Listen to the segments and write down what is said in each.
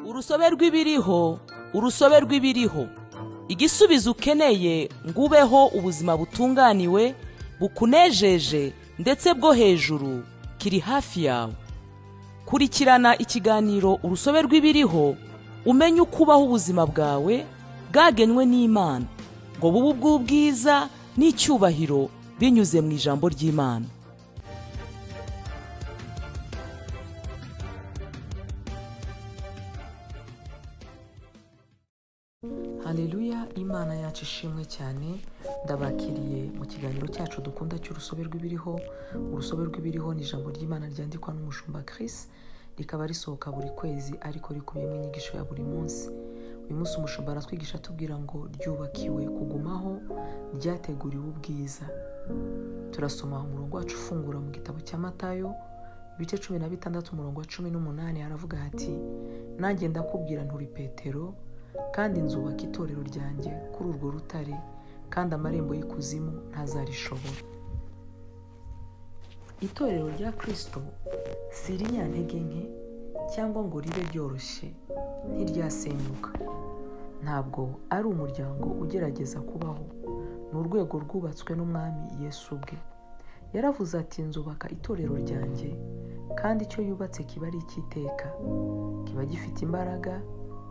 Urusobe rw'ibiriho, urusobe rw'ibiriho. Igisubizo ukeneye ngo ubeho ubuzima butunganiwe, bukunejeje ndetse bwo hejuru kiri hafi yawe. Kurikirana ikiganiro urusobe rw'ibiriho, umenye uko ubaho ubuzima bwawe bwagenwe n'Imana ngo bube ubw'ubwiza n'icyubahiro binyuze mu ijambo ry'Imana. Haleluya, Imana yacu ishimwe cyane. Ndabakiriye mu kiganiro cyacu dukunda cy'urusobe rw'ibiriho. Urusobe rw'ibiriho ni ijambo ry'Imana ryandikwa n'umushumba Chris, rikaba risohoka buri kwezi ariko rikubiyemo inyigisho ya buri munsi. Uyu munsi umushumba aratwigisha atubwira ngo ryubakiwe kugumaho, ryateguriwe ubwiza. Turasoma umurongo wacu ufungura mu gitabo cya Matayo ibice 16 umurongo wa 18, aravuga ati: nanjye ndakubwira nturi Petero, kandi nzubaka itorero ryanjye kuri urwo rutare, kandi amarembo y'ikuzimu ntazarishobora. Itorero rya Kristo si irinyantege nke cyangwa ngo ribe ryoroshye ntiryasenyuka. Ntabwo ari umuryango ugerageza kubaho, ni urwego rwubatswe n'Umwami Yesu ubwe. Yaravuze ati: nzubaka itorero ryanjye, kandi icyo yubatse kiba ari icy'iteka, kiba gifite imbaraga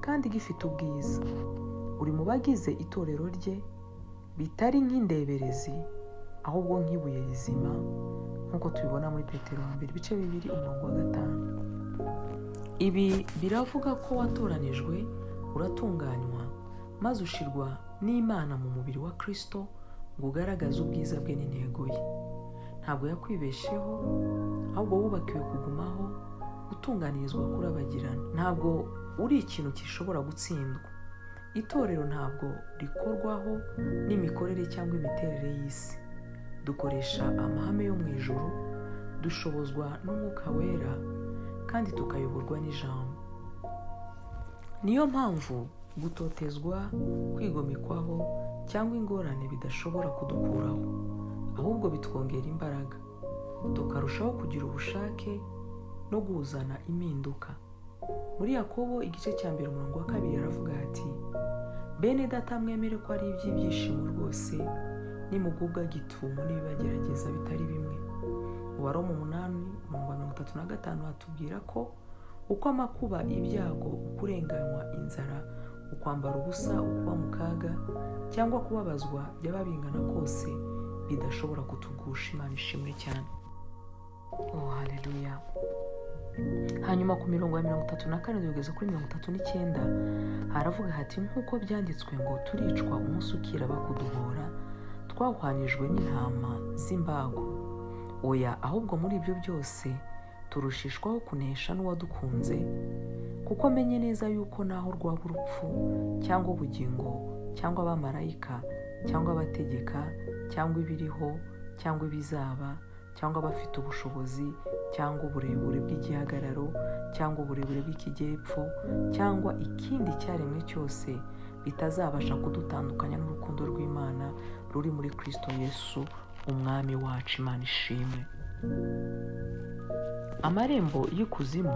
kandi gifite ubwiza. Uri mu bagize itorero rye bitari nk'indeberezi, ahubwo nk'ibuye rizima, nk'uko tubibona muri Petero wa mbere ibice 2 umurongo wa 5. Ibi biravuga ko watoranijwe, uratunganywa, maze ushirwa n'Imana mu mubiri wa Kristo ngo ugaragaze ubwiza bwe n'intego ye. Ntabwo yakwibesheho, ahubwo wubakiwe kugumaho, utunganirizwa kurabagirana. Ntabwo uri ikintu gishobora gutsindwa. Itorero ntabwo rikorwaho n'imikorere cyangwa imiterere y'isi. Dukoresha amahame yo mu ijuru, dushobozwa n'Umwuka Wera, kandi tukayoborwa n'Ijambo. Niyo mpamvu gutotezwa, kwigomekwaho cyangwa ingorane bidashobora kudukuraho, ahubwo bitwongera imbaraga, tukarushaho kugira ubushake no guhuzana impinduka. Muri Yakobo igice cya 1 umurongo wa 2 aravuga ati: bene data, mwemere ko ari iby'ibyishimo rwose nimugubwa gitumo n'ibibagerageza bitari bimwe. Mu Baroma 8 umurongo wa 35 hatubwira ko uko amakuba, ibyago, ukurenganywa, inzara, ukwambara ubusa, ukuba mu kaga cyangwa kubabazwa byaba bingana kose bidashobora kutugusha. Imana ishimwe cyane. Oh, haleluya. Hanyuma ku mirongo ya 37 kugeza kuri 39 haravuga hati: nk'uko byanditswe ngo turicwa umunsi ukira bakuduhora, twahwanijwe n'intama z'imbago. Oya, ahubwo muri ibyo byose turushishwaho kunesha n'uwadukunze, kuko menye neza yuko naho rwaba urupfu cyangwa ubugingo cyangwa abamarayika cyangwa abategeka cyangwa ibiriho cyangwa ibizaba cyangwa abafite ubushobozi cyangwa uburebure bw'igihagararo cyangwa uburebure bw'ikijyepfo cyangwa ikindi cyaremwe cyose bitazabasha kudutandukanya n'urukundo rw'Imana ruri muri Kristo Yesu Umwami wacu. Imana ishimwe. Amarembo y'ikuzimu,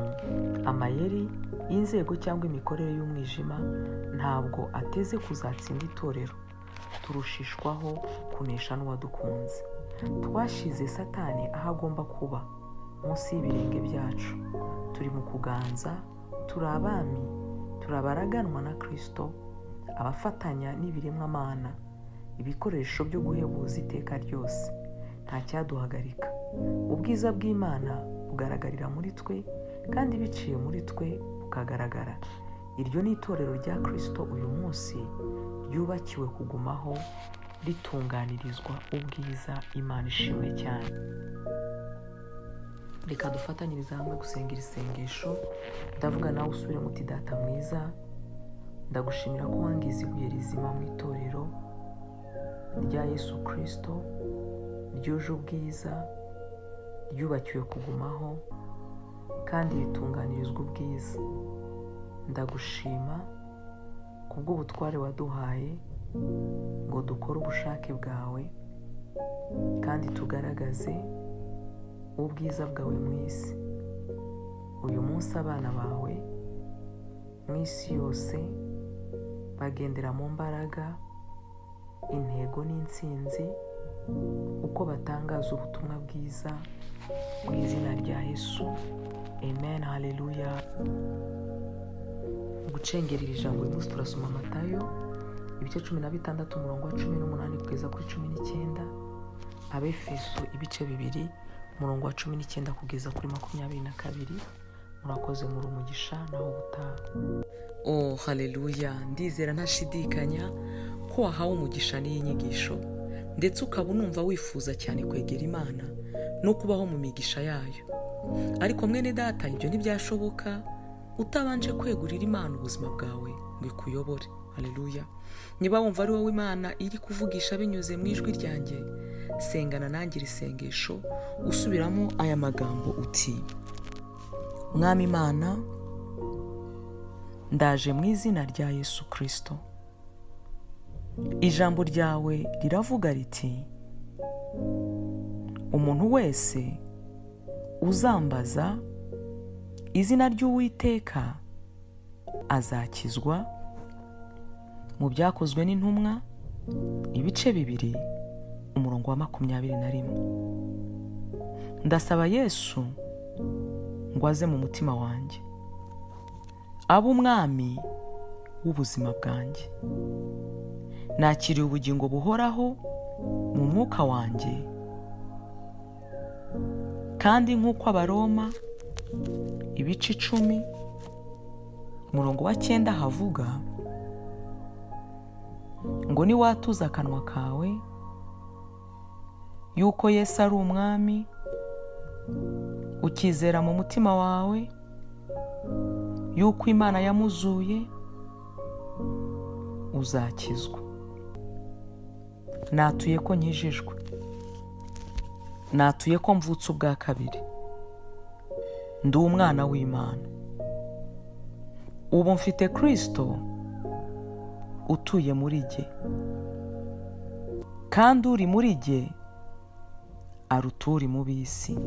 amayeri y'inzego cyangwa imikorere y'umwijima ntabwo ateze kuzatsinda itorero. Turushishwaho kunesha n'uwadukunze. Twashize Satani aho agomba kuba, munsi y'ibirenge byacu. Turi mu kuganza, turi abami, turabaraganwa na Kristo, abafatanya n'ibiremwa-mana, ibikoresho byo guhebuza iteka ryose. Nta cyaduhagarika. Ubwiza bw'Imana bugaragarira muri twe, kandi biciye muri twe bukagaragara. Iryo ni itorero rya Kristo uyu munsi ryubakiwe kugumaho, ritunganirizwa ubwiza. Imana ishimwe cyane. Reka dufatanyirize hamwe gusenga iri sengesho. Ndavuga nawe usubire muti: Data mwiza, ndagushimira ko wangize ibuye rizima mu itorero rya Yesu Kristo ryuje ubwiza, ryubakiwe kugumaho kandi ritunganirizwa ubwiza. Ndagushima kubw'ubutware waduhaye ngo dukore ubushake bwawe kandi tugaragaze ubwiza bwawe mu isi. Uyu munsi abana bawe Mu isi yose bagendera mu mbaraga, intego n'intsinzi, uko batangaza ubutumwa bwiza mu izina rya Yesu. Amen, haleluya. Gucengerera ijambo uyu munsi turasoma Matayo ibice 16 umurongo wa 18 kugeza kuri 19, Abefeso ibice 2 umurongo wa 19 kugeza kuri 22. Murakoze, muri umugisha naho ubutaha. Oh, haleluya. Ndizera ntashidikanya ko wahawe umugisha n'iyi nyigisho, ndetse ukaba unumva wifuza cyane kwegera Imana no kubaho mu migisha yayo. Ariko mwene data, ibyo ntibyashoboka utabanje kwegurira Imana ubuzima bwawe ngo ikuyobore. Haleluya. Niba wumva ari wowe Imana iri kuvugisha binyuze mu ijwi ryanjye, sengana nanjye iri sengesho usubiramo aya magambo uti: Mwami Imana, ndaje mu izina rya Yesu Kristo. Ijambo ryawe riravuga riti: umuntu wese uzambaza izina ry'Uwiteka azakizwa. Mu Byakozwe n'Intumwa ibice 2 umurongo wa 21. Ndasaba Yesu ngo aze mu mutima wanjye, abe umwami w'ubuzima bwanjye. Nakiriye ubugingo buhoraho mu mwuka wanjye, kandi nk'uko Abaroma ibice 10 umurongo wa 9 havuga ngo niwatuza akanwa kawe yuko Yesu ari umwami, ukizera mu mutima wawe yuko Imana yamuzuye, uzakizwa. Natuye ko nkijijwe, natuye ko mvutse ubwa kabiri, ndi umwana w'Imana. Ubu mfite Kristo utuye muri jye, kandi uri muri jye aruta uri mu b'isi.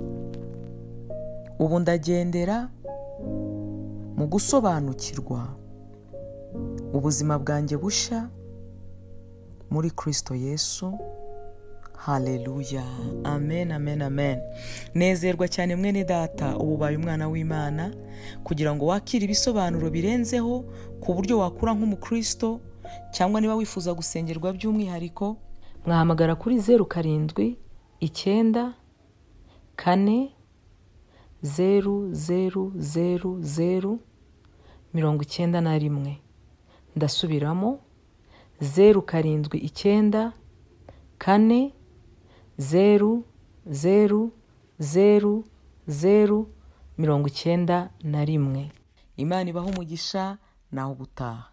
Ubu ndagendera mu gusobanukirwa ubuzima bwanjye bushya muri Kristo Yesu. Haleluya. Amen, amen, amen. Nezerwa cyane mwene data, ubu ubaye umwana w'Imana, kugira ngo wakire ibisobanuro birenzeho ku buryo wakura nk'umukristo, cyangwa niba wifuza gusengerwa by'umwihariko, mwahamagara kuri 0 7 9 4 0 0 0 0 91. Ndasubiramo 0 7 9 4 0 0 0 0 91. Imana ibahe umugisha, naho ubutaha.